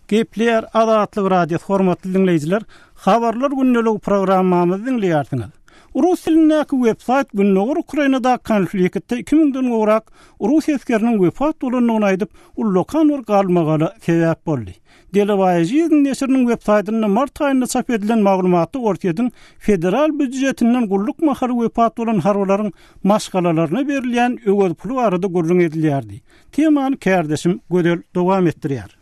Gepleýär Azatlyk Radiosy hormatly diňleýjiler, Habarlar gündeligi programmamyzy diňleýärsiňiz. Rus dilindäki websaýt Gündogar Ukrainadaky konfliktde 2 müňden gowrak rus esgeriniň wepat bolandygyny aýdyp, ullakan bir galmagala sebäp boldy. Delawaýa Žizn neşiriniň websaýtynda mart aýynda çap edilen maglumatda Orsýetiň federal býujetinden gulluk mahaly wepat bolan harbylaryň maşgalalaryna berilýän öwez puly barada gürrüň edilýärdi. Temany kärdeşim Gözel dowam etdirýär.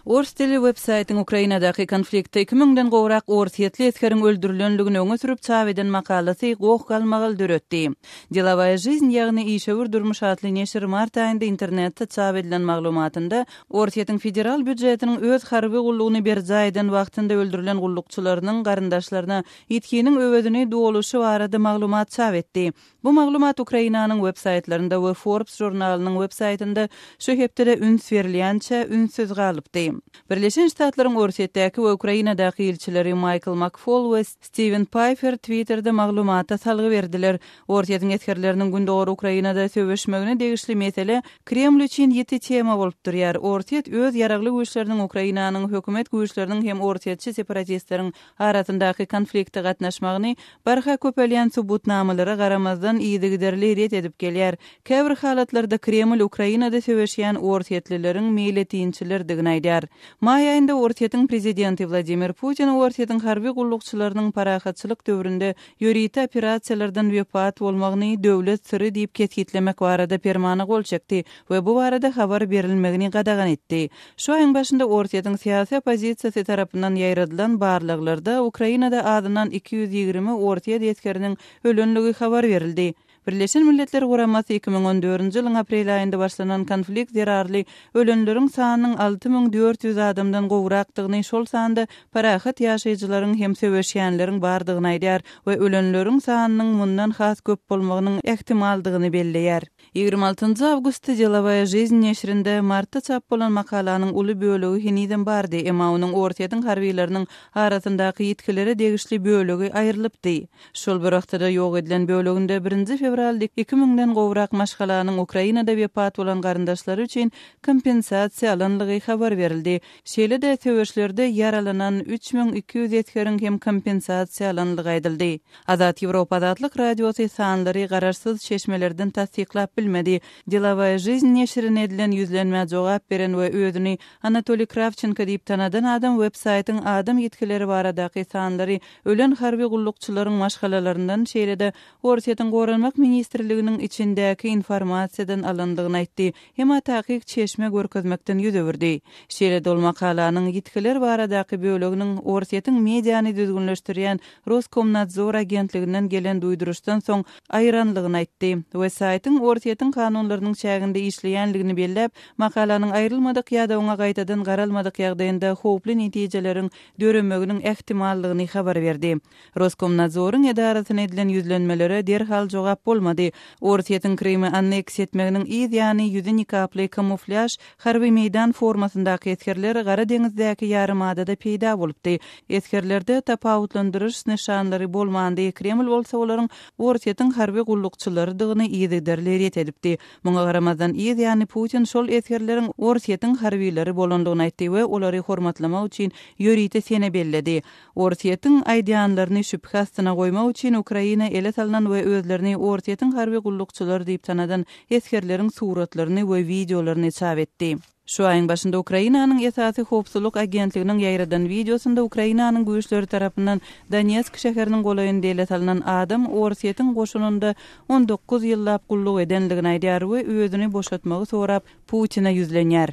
Ors dilli websaýtyň Ukrainadaky konfliktde iki müňden gowrak orsýetli esgeriň öldürilendigini öňe sürüp çap eden makalasy goh-galmagal döretdi. Delowaýa žizn ýagny Işewür durmuş atly neşir mart aýynda internetde çap edilen maglumatynda Orsýetiň federal býujetiniň öz harby gullugyny berjaý eden wagtynda öldürilen gullukçylarynyň garyndaşlaryna ýitginiň öwezini doluşy barada maglumat çap etdi. Bu maglumat Ukrainanyň websaýtlarynda we Forbes žurnalynyň websaýtynda şu hepdede üns berilýänçä ünssüz galypdy. Birleşen Ştatlaryň Orsýetdäki we Ukrainadaky ilçileri Maýkl Makfol we Stiwen Paýfer Twitterde maglumata salgy berdiler. Orsýetiň esgerleriniň gündogar Ukrainada söweşmegine degişli mesele Kreml üçin ýiti tema bolup durýar. Orsýet öz ýaragly güýçleriniň Ukrainanyň hökümet güýçleriniň hem orsýetçi separatistleriň arasyndaky konflikte gatnaşmagyny barha köpelýän subutnamalara garamazdan yzygiderli ret edip gelýär. Käbir halatlarda Kreml Ukrainada söweşýän orsýetlileriň meýletinçilerdigini aýdýar. Maý aýynda Orsýetiň prezidenti Wladimir Putin Orsýetiň harby gullukçylarynyň parahatçylyk döwründe ýörite operasiýalardan wepat bolmagyny döwlet syry diýip kesgitlemek barada permana gol çekdi we bu barada habar berilmegini gadagan etdi. Şu aýyň başynda Orsýetiň syýasy oppozisiýasy tarapyndan ýaýradylan barlaglarda Ukrainada azyndan 220 orsýet esgeriniň ölenligi habar berildi. Birleşen Milletler Guramasy 2014-nji ýylyň aprel aýynda başlanan konflikt zerarly ölenleriň sanynyň 6400 adamdan gowrakdygyny, şol sanda parahat ýaşaýjylaryň hem söweşýänleriň bardygyny aýdýar we ölenleriň sanynyň mundan has köp bolmagynyň ähtimaldygyny belleýär. Ýigrimi altynjy awgustda Delowaýa žizn neşirinde martda çap bolan makalanyň uly bölegi henizem bardy, emma onuň Orsýetiň harbylarynyň arasyndaky ýitgilere degişli bölegi aýrylypdy. Şol bir wagtda-da ýok edilen böleginde birinji fewralda iki müňden gowrak maşgalanyň Ukrainada wepat bolan garyndaşlary üçin kompensasiýa alanlygy habar berildi. Şeýle-de söweşlerde ýaralanan 3200 esgeriň hem kompensasiýa alanlygy aýdyldy. Azat Ýewropa Azatlyk Radiosy sanlary garaşsyz çeşmelerden tassyklap bilmedi. Delowaýa žizn neşirine edilen ýüzlenmä jogap beren we özüni Anatoliý Krawçenko diýip tanadan adam websaýtyň adam ýitgileri baradaky sanlary ölen harby gullukçylaryň maşgalalaryndan, şeýle-de Orsýetiň Goranmak ministrliginiň içindäki informasiýadan alandygyny aýtdy. Emma takyk çeşme görkezmekden ýüz öwürdi. Şeýle-de ol makalanyň ýitgiler baradaky böleginiň Orsýetiň mediany düzgünleşdirýän Roskomnadzor agentliginden gelen duýduryşdan soň aýyranlygyny aýtdy we saýtyň Orsýetiň kanunlarynyň çäginde işleýänligini belläp, makalanyň aýrylmadyk ýa-da oňa gaýtadan garalmadyk ýagdaýynda howply netijeleriň döremeginiň ähtimallygyny habar berdi. Roskomnadzoryň edarasyna edilen ýüzlenmelere derhal jogap bolmady. Orsýetiň Krymy anneksiýa etmeginiň yz ýany ýüzi nikaply kamuflýaž harby meýdan formasyndaky esgerler Gara deňizdäki ýarymadada peýda bolupdy. Esgerlerde tapawutlandyryş nyşanlary bolmandy, Kreml bolsa olaryň Orsýetiň harby gullukçylarydygyny yzygiderli ret edipdi. Muňa garamazdan, yz ýany Putin şol esgerleriň Orsýetiň harbylary bolandygyny aýtdy we olary hormatlamak üçin ýörite sene belledi. Orsýetiň aýdýanlaryny şübhe astyna goýmak üçin Ukraina ele salnan we özlerini Orsýetiň harby gullukçylary diýip tanadan esgerleriň suratlaryny we wideolaryny çap etdi. Şu aýyň başynda Ukrainanyň esasy howpsuzlyk agentliginiň ýaýradan wideosynda Ukrainanyň güýçleri tarapyndan Donetsk şäheriniň golaýynda ele salnan adam Orsýetiň goşunynda 19 ýyllap gulluk edenligini aýdýar we özüni boşatmagy sorap Putine ýüzlenýär.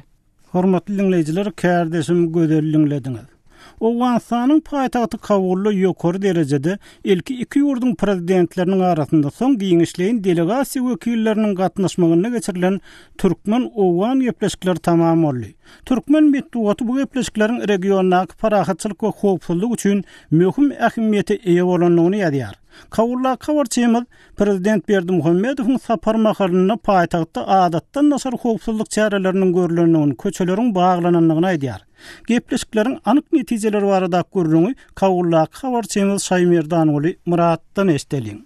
Hormatly diňleýjiler, kärdeşim Gözel diňlediňiz. Owganystanyň paýtagty Kabulda ýokary derejede ilki iki ýurduň prezidentleriniň arasynda, soň giňişleýin delegasiýa wekilleriniň gatnaşmagynda geçirilen türkmen-owgan gepleşikleri tamam boldy. Türkmen metbugaty bu gepleşikleriň regiondaky parahatçylyk we howpsuzlyk üçin möhüm ähmiýete eýe bolandygyny ýazýar. Kabuldaky habarçymyz Prezident Berdimuhamedowyň sapary mahalynda paýtagtda adatdan daşary howpsuzlyk çäreleriniň görlendigini, köçeleriň baglanandygyny aýdýar. Gepleşikleriň anyk netijeleri baradaky gürrüňi Kabuldaky habarçymyz Şaýmerdanguly Myratdan eşideliň.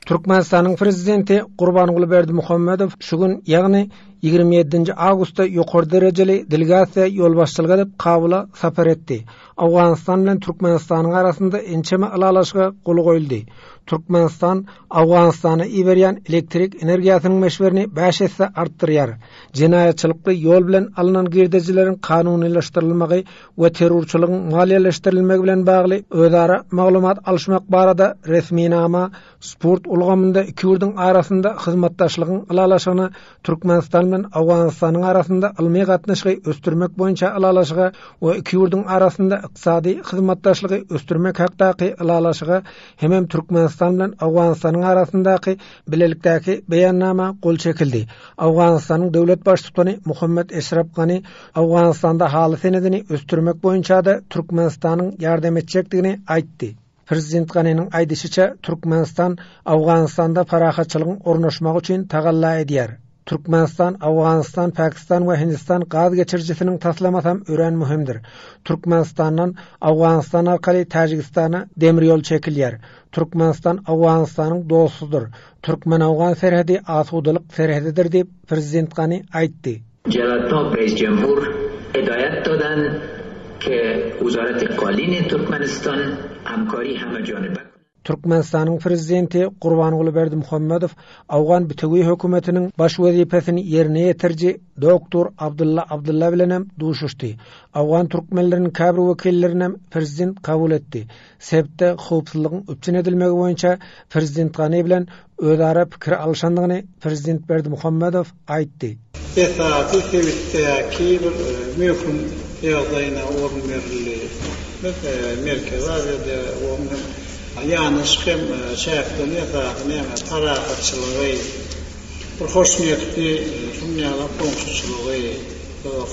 Türkmenistanyň Prezidenti Gurbanguly Berdimuhamedow şu gün, ýagny. 27-nji awgustda ýokary derejeli delegasiýa ýolbaşçylyk edip Kabula sapar etdi. Owganystan bilen Türkmenistanyň arasynda ençeme ylalaşyga gol goýuldy. Türkmenistan Owganystana iberýän elektrik energiýasynyň möçberini bäş esse artdyrýar. Jenaýatçylykly ýol bilen alnan girdejileriň kanunylaşdyrylmagy we terrorçylygyň maliýeleşdirilmegi bilen bagly özara maglumat alyşmak barada resminama Sport ulgamynda iki ýurduň arasynda hyzmatdaşlygyň ylalaşygyna Türkmenistan bilen Owganystanyň arasynda ylmy gatnaşygy ösdürmek boýunça ylalaşyga we iki ýurduň arasynda ykdysady hyzmatdaşlygy ösdürmek hakdaky ylalaşyga hemem Türkmenistan bilen Owganystanyň arasyndaky bilelikdäki beýannama gol çekildi. Owganystanyň döwlet Baştutany Muhammet Eşrap Gani Owganystanda haly senedini ösdürmek boýunça-da Türkmenistanyň ýardam etjekdigini aýtdy. Prezident Ganiniň aýdyşyça, Türkmenistan Owganystanda parahatçylygyň ornaşmagy üçin tagalla edýär. Türkmenistan, Owganystan, Pakistan we Hindistan gaz geçirijisiniň taslamasam örän möhümdir. Türkmenistandan Owganystan arkaly Täjigistana demir ýol çekilýär. Türkmenistan Owganystanyň dostudyr. Türkmen-owgan serhedi asudalyk serhedidir diýip, prezident Gani aýtdy. Jalal Reis Cumhur hidayet dadan ke Wezaret Qalin Türkmenistan hamkari heme janibe Türkmenistanyň Prezidenti Gurbanguly Berdimuhamedow Owgan bitewi hökümetiniň baş wezipesini ýerine ýetiriji doktor Abdylla Abdylla bilenem duşuşdy. Owgan türkmenleriniň käbir wekillerinem Prezident kabul etdi. Sebitde howpsuzlygyň üpjün edilmegi boýunça Prezident Gani bilen özara pikir alyşandygyny Prezident Berdimuhamedow aýtdy. Esasy sebitdäki bir möhüm ýagdaýyna orun berildi. Biz Merkezi Aziýada onuň hem ýanaşyk hem çäklerini esasy näme parahatçylygy, bir hoşniýetli şunuň ýaly goňşuçylygy,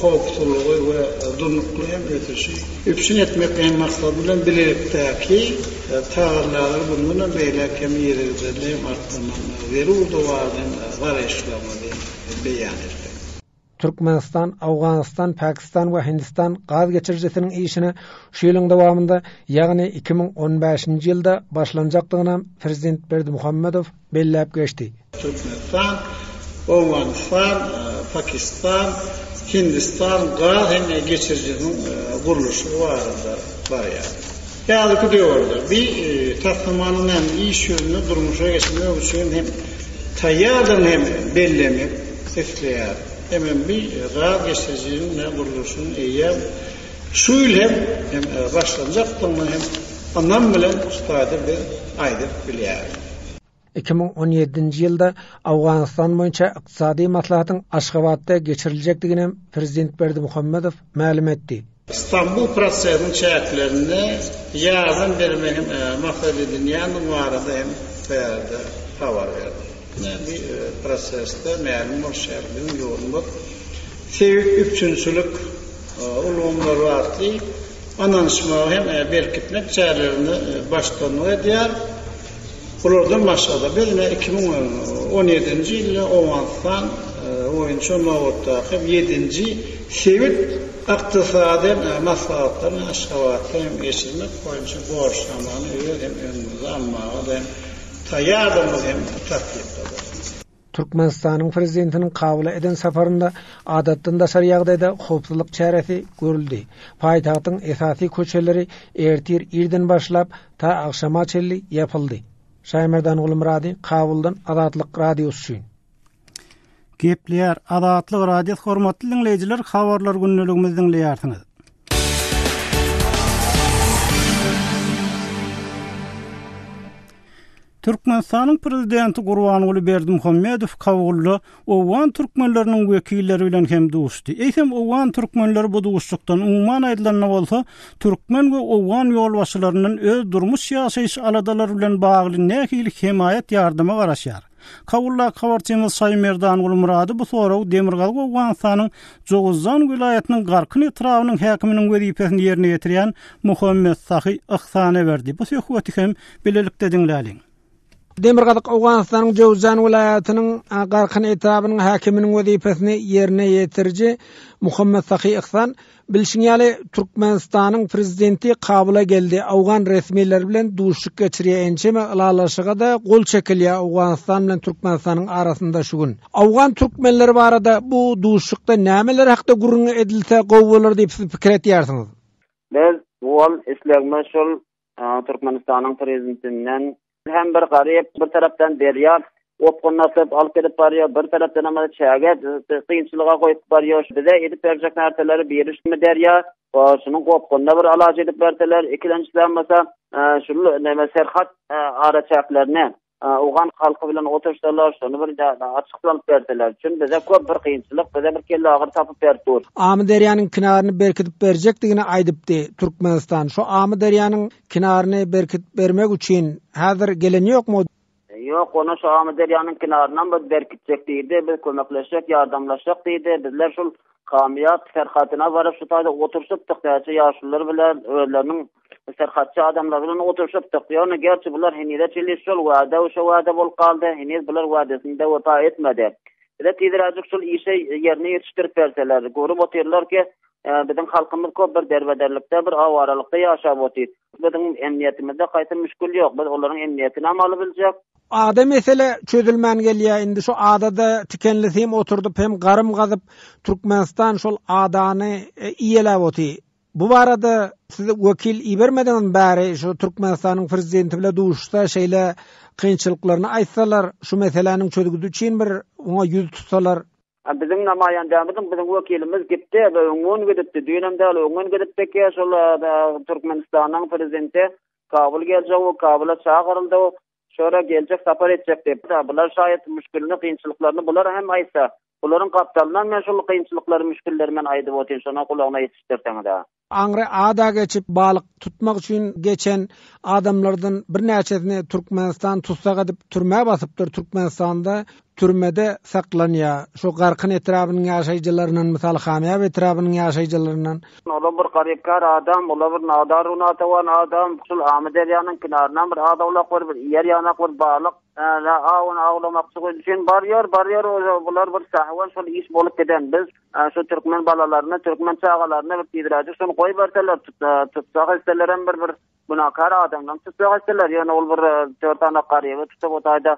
howpsuzlygy we durnukly hem ösüşi üpjün etmek hem maksady bilen bilelikdäki tagallalary mundan hem beýläk hem yzygiderli hem artdyrmak zerurdygy barada hem garaýyşlarymyzy beýan etdik. Türkmenistan, Owganystan, Pakistan we Hindistan gaz geçirijisiniň işine şu ýylyň dowamynda, ýagny 2015-nji ýylda başlanjakdygynam prezident Berdimuhamedow belläp geçdi. Türkmenistan, Owganystan, Pakistan, Hindistan gaz hem geçirijisiniň gurluşygy barada barýar. Häzirki döwürde bi taslamanyň hem iş ýüzünde durmuşa geçirmek üçin hem taýýardygyny hem bellemek isleýäris. Hemem bi gaz geçirijiniň gurluşygynyň eýýäm şu ýyl hem hem başlanjakdygyny hem ynam bilen şu taýda biz aýdyp bilýäris. 2017-nji ýylda Owganystan boýunça ykdysady maslahatyň Aşgabatda geçiriljekdiginem prezident Berdimuhamedow mälim etdi. Stambul prosesiniň çäklerinde ýardam bermegi maksat edinýändigi barada hem bu ýerde habar berdi. Bu prosesde mälim bolşy ýaly biziň ýurdumyz sebit üpjünçilik ulgamlary atly ynanyşmagy hem berkitmek çärelerine baştutanlyk edýär. Bulardan başga-da, biz ine 2017-nji ýylda Owganystan boýunça nobatdaky ýedinji sebit ykdysady maslahatlaryny Aşgabatda hem geçirmek boýunça borçnamany öz hem öňümize almaga-da hem taýýardygymyzy hem tassykladyk. Türkmenistanyň Prezidentiniň Kabula eden saparynda adatdan daşary ýagdaýda howpsuzlyk çäresi görüldi. Paýtagtyň esasy köçeleri ertir irden başlap, ta agşama çenli ýapyldy. Şaýmerdan Gulmyrady, Kabuldan Azatlyk Radiosy üçin. Gepleýär Azatlyk Radiosy hormatly diňleýjiler habarlar gündeligimizi diňleýärsiňiz. Türkmenistanyň Prezidenti Gurbanguly Berdimuhamedow Kabulda owgan türkmenleriniň wekilleri bilen hem duşdy. Eýsem, owgan türkmenleri bu duşuşykdan, umuman aýdylanda bolsa, türkmen we owgan ýolbaşçylaryndan öz durmuş-ýaşaýyş aladalary bilen bagly nähili hemaýat-ýardama garaşýar? Kabuldaky habarçymyz Şaýmerdan Gulmyrady bu soragy Demirgazyk Owganystanyň Jowuzjan welaýatynyň Garkyn etrabynyň häkiminiň wezipesini ýerine ýetirýän Muhammet Sahy Yhsana berdi. Bu söhbeti hem Bilelikde diňläliň. Demirgazyk Owganystanyň Jöwzjan welaýatynyň Garkyn etrabynyň häkiminiň wezipesini ýerine ýetiriji Muhammet Sahy Ihsan, Bilşiň ýaly, Türkmenistanyň Prezidenti Kabula geldi, owgan resmileri bilen duşuşyk geçirýär, ençeme ylalaşyga-da gol çekilýär Owganystan bilen Türkmenistanyň arasynda şu gün. Owgan türkmenleri barada bu duşuşykda nämeler hakda gürrüň edilse gowy bolar diýip siz pikir etýärsiňiz? Biz ol islegimiz şul Türkmenistanyň prezidentinden hem bir garyp bir tarapdan derýa opgunlatyp alyp gidip barýar, bir tarapdan hem çäge kynçylyga goýup barýar. Bize edip berjek närseleri biri şuny derýa, şunuň gopgunyna bir alaç edip berseler, ikilenjisi bolsa şul näme serhat araçäklerini Owgan halky bilen oturyşsalar, şony bir açyk salyp berseler. Çün bize köp bir kynçylyk, bize bir kelle agyry tapyp berip dur. Amyderýanyň kinaryny berkidip berjekdigini aýdypdy Türkmenistan. Şo Amyderýanyň kinaryny berkidip bermek üçin häzir gelen ýokmy? Ýok, ony şo Amyderýanyň kinarynam biz berkitjek diýdi, biz kömekleşjek, ýardamlaşjak diýdi. Bizler şul Kamyýap serhadyna baryp şu taýda oturyşypdyk näçe ýaşulular bilen özleriniň serhatçy adamlar bilen oturyşypdyk. Ýöne gerçi bular henize çenli şol wada şo wada bolup galdy. Heniz bular wadasynda wepa etmedi. Bize tizräjik şol işi ýerine ýetişdirip berseler. Görüp otyrlar ki, biziň halkymyz köp bir derbederlikde, bir awaralykda ýaşap otyr. Biziň emniýetimizde haýsy müşgil ýok. Biz olaryň emniýetinem alybiljek. Ada mesele çözülmän gelýär. Indi şu adada tikenli sim oturdyp hem garym gazyp Türkmenistan şol adany iýeläp otyr. Bu barada siz wekil ibermediňizmi bäri şu Türkmenistanyň prezidenti bile duşuşsa şeýle kynçylyklaryny aýtsalar şu meseläniň çözgüdi üçin bir oňa ýüz tutsalar. A biziň namaýandämiziň biziň wekilimiz gitdi we öňňün gidipdi düýnem däl öňňün gidipdi ki şol Türkmenistanyň prezidenti Kabul geljek o Kabula çagyryldy o şora geljek sapar etjek diýip bular şaýat müşgilini kynçylyklaryny bular hem aýtsa bularyň gapdalyndan men şol kynçylyklary müşgilleri men aýdyp otyryn şony gulagyna ýetişdirseňiz-ä. Aňry ada geçip balyk tutmak üçin geçen adamlardan birnäçesini Türkmenistan tussag edip türmä basypdyr. Türkmenistanda türmede saklanýar. Şu Garkyn etrabynyň ýaşaýjylaryndan mysal Hamyýap etrabynyň ýaşaýjylaryndan. Ola bir garypkar adam, ola bir nadar-u-natawan adam, şul Amyderýanyň kenaryndan bir az-owlak bir bir iýer ýanak bir balyk awuny awlamakçy üçin barýar, barýar, bular bir sähwen şol iş bolup giden. Biz Şu türkmen balalaryny, türkmen çagalaryny bir tizräjik şony goýberseler, tussag etselerem bir bir günäkär adamdan tussag etseler, ýöne ol bir dört sany garyby tutup o taýda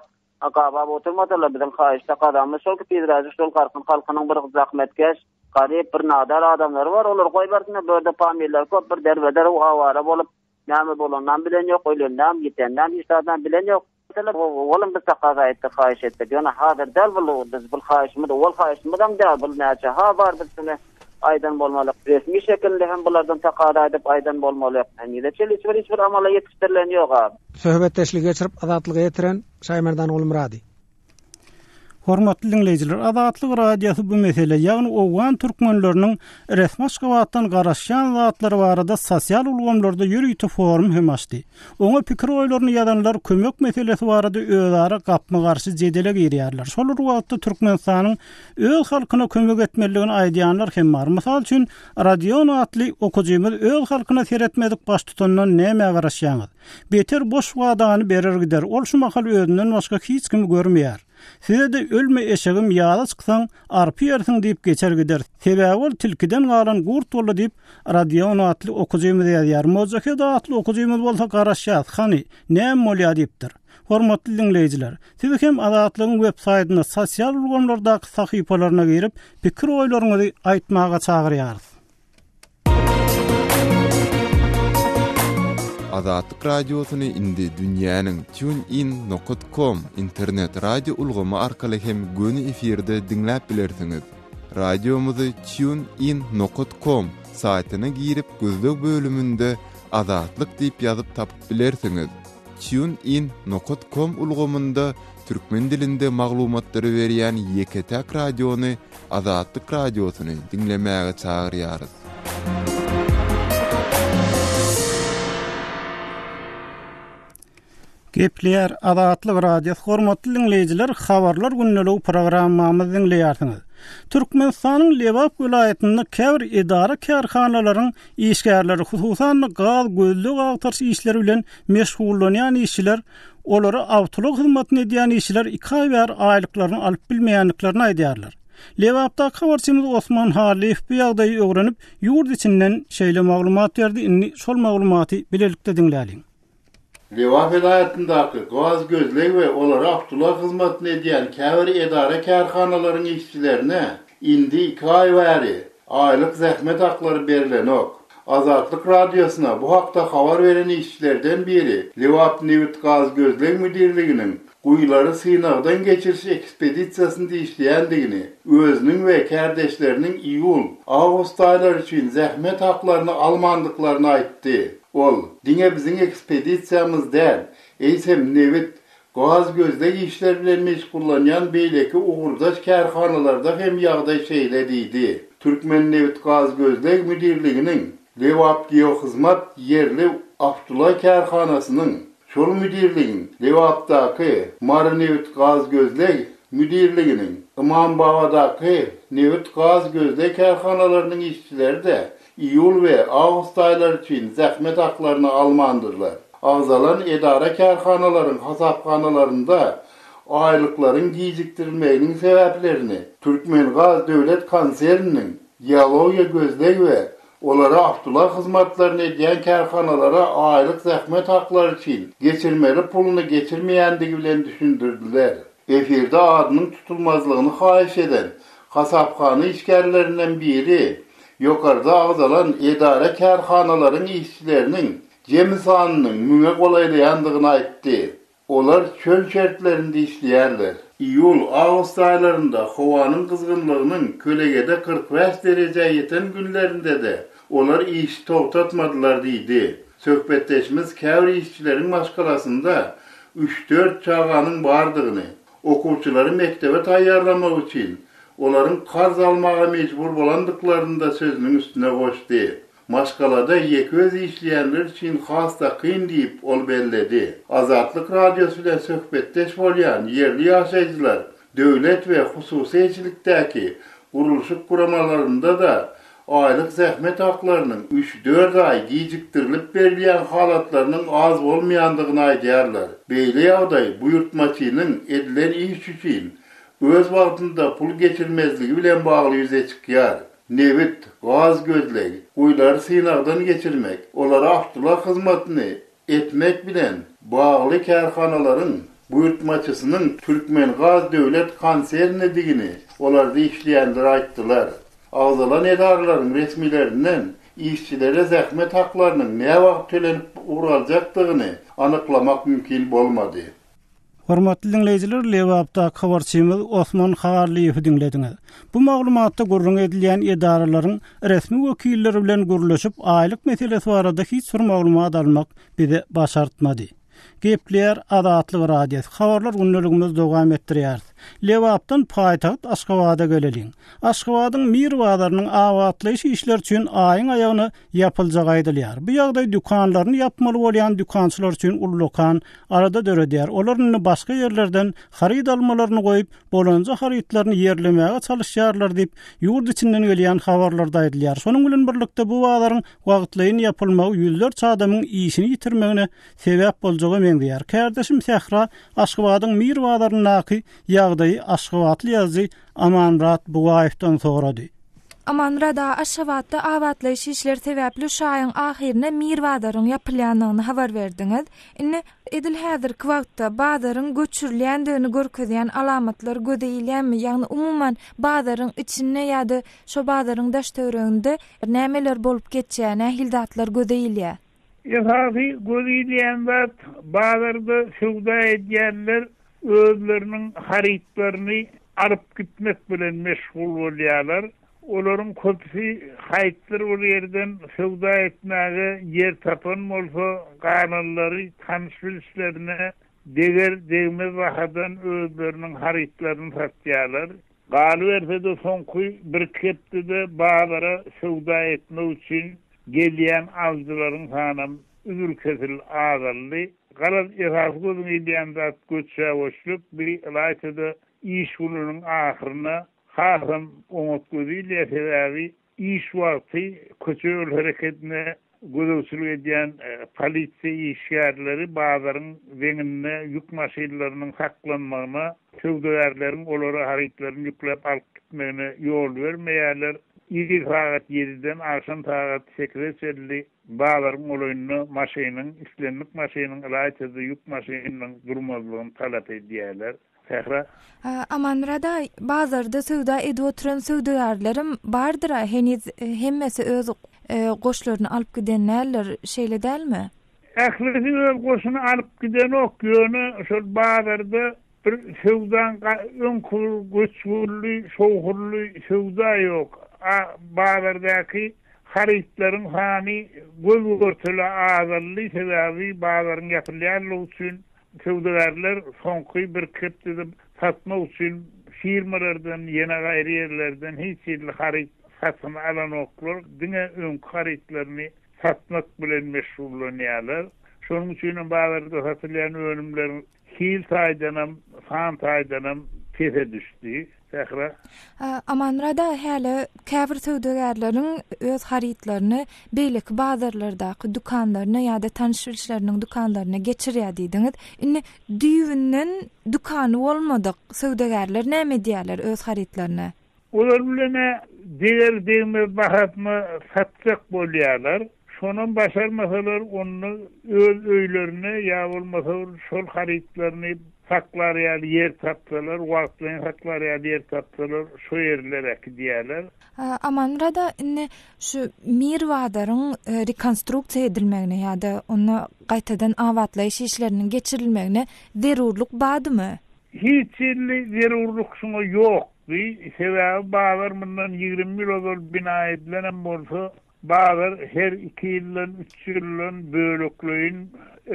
gabap oturmasalar, biziň haýyşda gazamyz şol ki tizräjik şol garkyn halkynyň bir zahmetkeş, garyp, bir nadar adamlary bar, olary goýbersinler, bu ýerde pamirler köp, bir derbeder awara bolup, näme bolanynam bilen ýok, öleninem, ýiteninem hiç zadynam bilen ýok. Owalam biz takaza etdik, haýyş etdik. Ýöne hazir däl bul, biz bul haýyşymyz owal haýyşymyzam däl, bul näçe ha bar biz şuny aýdan bolmaly. Resmi şekilde hem bulardan takaza edip aýdan bolmaly. Henize çenli hiç bir hiç bir amala ýetişdirilen ýok-a. Söhbetdeşligi geçirip Azatlyga ýetiren Şaýmerdan Gulmyrady. Hormatly diňleýjiler, Azatlyk Radiosy bu mesele, ýagny owgan türkmenleriniň resmi Aşgabatdan garaşýan zatlary barada sosial ulgamlarda ýörite forum hem açdy. Oňa pikir-oýlaryny ýazanlar kömek meselesi barada özara gapma-garşy jedele girýärler. Şol bir wagtda Türkmenistanyň öz halkyna kömek etmelidigini aýdýanlar hem bar. Mysal üçin, Radion atly okujymyz öz halkyna seretmedik baştutandan nämä garaşýaňyz? Beter boş wadany berer gider, ol şu mahal özünden başga hiç kimi görmeýär. Size-de ölme eşegim ýaza çyksaň, arpy ýersiň diýip geçer gider. Sebäbi ol tilkiden galan gurt boldy diýip, Radion atly okujymyz ýazýar. Mojahed atly okujymyz bolsa garaşýas, hany, näme bolýar diýipdir. Hormatly diňleýjiler, siz hem Azatlygyň web saýtyna, sosial ulgamlardaky sahypalaryna girip, pikir-oýlaryňyzy aýtmaga çagyrýarys. Azatlyk Radiosyny indi dünýäniň TuneIn nokat com internet radio ulgamy arkaly hem göni efirde diňläp bilersiňiz. Radiomyzy TuneIn nokat com saýtyna girip gözleg bölüminde Azatlyk diýip ýazyp tapyp bilersiňiz. TuneIn nokat com ulgamynda türkmen dilinde maglumatlary berýän ýeke-täk radiony Azatlyk Radiosyny diňlemäge çagyrýarys. Gepleýär Azatlyk Radiosy hormatly diňleýjiler habarlar gündeligi programmamyzy diňleýärsiňiz. Türkmenistanyň Lebap welaýatynda käbir edara-kärhanalaryň işgärleri, hususan-da gaz gözleg-agtaryş işleri bilen meşgullanýan işçiler olara awtoulag hyzmatyny edýän işçiler iki aý bäri aýlyklaryny alyp bilmeýändiklerini aýdýarlar. Lebapdaky habarçymyz Osman Hallyýew bu ýagdaýy öwrenip, ýurt içinden şeýle maglumat berdi, indi şol maglumaty bilelikde diňläliň. Lebap welaýatyndaky gaz gözleg we olara awtoulag hyzmatyny edýän käbir edara-kärhanalaryň işçilerine indi iki aý bäri aýlyk zähmet haklary berlenok. Azatlyk Radiosyna bu hakda habar beren işçilerden biri Lebapnebitgazgözleg müdirliginiň guýulary synagdan geçiriş ekspedisiýasynda işleýändigini, özüniň we kärdeşleriniň iýul, awgust aýlary üçin zähmet haklaryny almandyklaryny aýtdy. Ol, Diňe biziň ekspedisiýamyz däl, eýsem nebit, gaz gözleg işleri bilen meşgullanýan beýleki ugurdaş kärhanalarda hem ýagdaý şeýle diýdi. Türkmennebitgazgözleg müdirliginiň Lebapgeohyzmat ýerli awtoulag kärhanasynyň, şol müdirligiň Lebapdaky Marynebitgazgözleg müdirliginiň Ymambabadaky nebit-gaz gözleg kärhanalarynyň işçileri-de Iýul we awgust aýlary üçin zähmet haklaryny almandyrlar. Agzalan edara-kärhanalaryň hasaphanalarynda aýlyklaryň gijikdirilmeginiň sebäplerini Türkmengaz döwlet konserniniň geologiýa gözleg we olara awtoulag hyzmatlaryny edýän kärhanalara aýlyk zähmet haklary üçin geçirmeli puluny geçirmeýändigi bilen düşündirdiler. Efirde adynyň tutulmazlygyny haýyş eden hasaphana işgärlerinden biri ýokarda agzalan edara-kärhanalaryň işçileriniň jemi sanynyň müňe golaýlaýandygyny aýtdy. Olar çöl şertlerinde işleýärler. Iýul, awgust aýlarynda howanyň gyzgynlygynyň kölegede 45 derejä ýeten günlerinde-de olar işi togtatmadylar diýdi. Söhbetdeşimiz käbir işçileriň maşgalasynda üç-dört çaganyň bardygyny, okuwçylary mekdebe taýýarlamak üçin olaryň karz almaga mejbur bolandyklaryny-da sözüniň üstüne goşdy. Maşgalada ýeke özi işleýänler üçin has-da kyn diýip, ol belledi. Azatlyk Radiosy bilen söhbetdeş bolýan ýerli ýaşaýjylar döwlet we hususy eýeçilikdäki gurluşyk guramalarynda-da aýlyk zähmet haklarynyň üç-dört aý gijikdirilip berilýän halatlarynyň az bolmaýandygyny aýdýarlar. Beýle ýagdaý buýurtmaçynyň edilen iş üçin öz wagtynda pul geçirmezligi bilen bagly ýüze çykýar. Nebit, gaz gözleg, guýulary synagdan geçirmek, olara awtoulag hyzmatyny etmek bilen bagly kärhanalaryň buýurtmaçysynyň Türkmengaz döwlet konsernidigini olarda işleýänler aýtdylar. Agzalan edaralaryň resmilerinden işçilere zähmet haklarynyň näwagt tölenip ugraljakdygyny anyklamak mümkin bolmady. Hormatly diňleýjiler, Lebapdaky habarçymyz Osman Hallyýewi diňlediňiz. Bu maglumatda gürrüňi edilýän edaralaryň resmi wekilleri bilen gürleşip, aýlyk meselesi barada hiç bir maglumat almak bize başartmady. Gepleýär Azatlyk Radiosy. Habarlar gündeligimizi dowam etdirýäris. Lebapdan paýtagt Aşgabada geleliň. Aşgabadyň Mir bazarynyň abatlaýyş işleri üçin aýyň aýagyna ýapyljagy aýdylýar. Bu ýagdaý dükanlaryny ýapmaly bolýan dükançylar üçin ullakan alada döredýär. Olar indi başga ýerlerden haryt almalaryny goýup, bolanja harytlaryny ýerlemäge çalyşýarlar diýip, ýurt içinden gelýän habarlarda aýdylýar. Şonuň bilen birlikde, bu bazaryň wagtlaýyn ýapylmagy ýüzlerçe adamyň işini ýitirmegine sebäp boljaga meňzeýär. Kärdeşim Sähra Aşgabadyň Mir bazaryndaky ýagdaýy aşgabatly ýazyjy Amanmyrat Bugaýewden sorady. Amanmyrat aga, Aşgabatda abatlaýyş işleri sebäpli şu aýyň ahyryna Mir bazaryň ýapylýandygyny habar berdiňiz. Indi edil häzirki wagtda bazaryň göçürilýändigini görkezýän alamatlar göze ilýärmi? Ýagny umuman bazaryň içinde ýa-da şo bazaryň daş-töwereginde nämeler bolup geçýär, nähili zatlar göze ilýär? Esasy göze ilýän zat, bazarda söwda edýänler özleriniň harytlaryny alyp gitmek bilen meşgul bolýarlar. Olaryň köpüsi haýsydyr bir ýerden söwda etmäge ýer tapan bolsa, galanlary tanyş-bilişlerine deger-degmez bahadan özleriniň harytlaryny satýarlar. Galyberse-de, soňky birki hepdede bazara söwda etmek üçin gelýän alyjylaryň sanam üzül-kesil azaldy. Garaz, esasy gözüňe ilýän zat göçhä-göçlük, bir ylaýta-da iş gününiň ahyryna. Hasam oňat göz ilýär, sebäbi iş wagty köçe-ýol herekedine gözegçilik edýän polisiýa işgärleri bazaryň deňinde ýük maşynlarynyň saklanmagyna, söwdagärleriň olara harytlaryny ýükläp alyp gitmegine ýol bermeýärler. Ir sagat ýediden agşam sagat sekize çenli bazaryň golaýynda maşynyň, islendik maşynyň, ylaýta-da ýük maşynynyň durmazlygyny talap edýärler. Sähra. Amanmyrat aga, bazarda söwda edip oturan söwdagärlerem bardyr-a, heniz hemmesi öz goşlaryny alyp giden däldir, şeýle dälmi? Ählisi öz goşuny alyp gidenok, ýöne şol bazarda bir söwdaň öňki bir göçgünli, şowhunly söwda ýok. A bazardaky harytlaryň sany göz-görtele azaldy, sebäbi bazaryň ýapylýanlygy üçin Söwdagärler soňky birki hepdede satmak üçin firmalardan, ýene gaýry ýerlerden hiç hili haryt satyn alanoklar, diňe öňki harytlaryny satmak bilen meşgullanýarlar. Şonuň üçinem bazarda satylýan önümleriň hil taýdanam, san taýdanam pese düşdi. Sähra. Amanmyrat aga, häli käbir söwdagärleriň öz harytlaryny beýleki bazarlardaky dükanlaryna ýa-da tanyş-bilişleriniň dükanlaryna geçirýär diýdiňiz. Indi düýbünden dükany bolmadyk söwdagärler näme edýärler öz harytlaryny? Olar bilen-ä deger-degmez bahasyna satjak bolýarlar. Şonam başarmasalar, onda öz öýlerine ýa bolmasa şol harytlaryny saklar ýaly ýer tapsalar, wagtlaýyn saklar ýaly ýer tapsalar, şo ýerlere äkidýärler. Amanmyrat aga, indi şu Mir bazaryň rekonstruksiýa edilmegine ýa-da onda gaýtadan abatlaýyş işleriniň geçirilmegine zerurlyk bardymy? Hiç hili zerurlyk şuňa ýokdy. Sebäbi bazar mundan 20 ýyl ozal bina edilenem bolsa, Bazar her iki ýyldan, üç ýyldan bölekleýin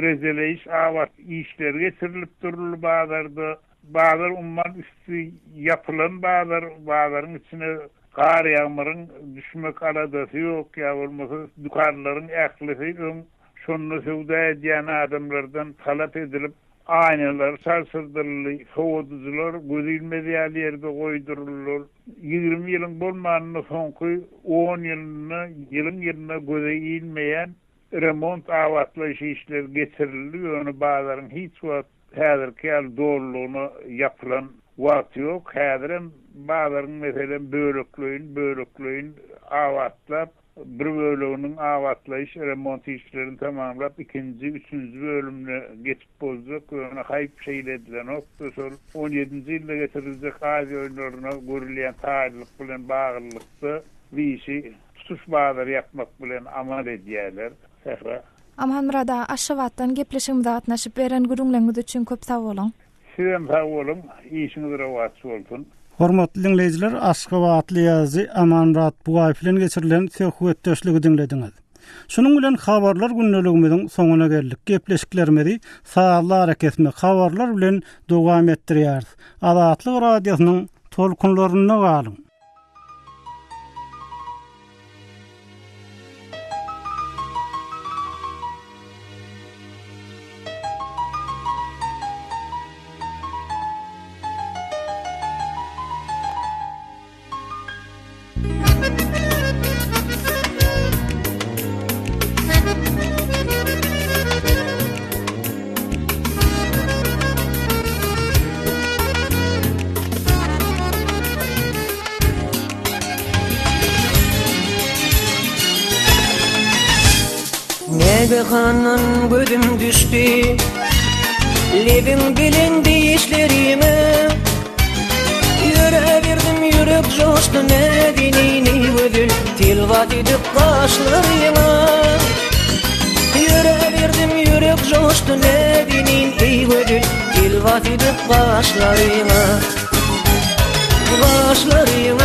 rejeleýiş abat işleri geçirilip duruldy bazarda. Bazar umuman üsti ýapylan bazar, bazaryň içine gar-ýagmyryň düşmek aladasy ýok, ýa bolmasa dükanlaryň ählisi öň şonda söwda edýän adamlardan talap edilip, Aýnalar çalşyrdyldy, sowadyjylar göz ilmez ýaly ýerde goýduryldylar. 20 ýylyň bolmanynda soňky on ýylynda ýylyň-ýylyna göze ilmeýän remont abatlaýyş işleri geçirildi, ýöne bazaryň hiç wagt häzirki ýaly dolulygyna ýapylan wagty ýok. Häzirem bazaryň meselem bölekleýin-bölekleýin abatlap, Bir böleginiň abatlaýyş remont işlerini tamamlap, ikinji, üçünji bölümine geçip boljak, ýöne haýp şeýle edilenokdy. Şol on ýedinji ýylda geçiriljek Aziýa oýunlaryna görülýän taýynlyk bilen baglylykda bu işi tutuş bazary ýapmak bilen amal edýärler. Sähra. Amanmyrat aga, Aşgabatdan gepleşigimize gatnaşyp beren gürrüňleriňiz üçin köp sag boluň. Sizem sag boluň, işiňiz rowaç bolsun. Hormatly diňleýjiler, aşgabatly ýazyjy Amanmyrat Bugaýew bilen geçirilen söhbetdeşligi diňlediňiz. Şunuň bilen habarlar gündeligimiziň soňuna geldik. Gepleşiklerimizi sazly arakesme habarlar bilen dowam etdirýäris. Azatlyk Radiosynyň tolkunlarynda galyň! Nägehandan gözüm düşdi Lebiň bilen dişlerime Ýöräberdim ýürek joşdy näzenini gözel Telwas edip gaşlaryňa Ýöräberdim ýürek joşdy näzenin eý gözel Telwas edip gaşlaryňa Gaşlaryňa.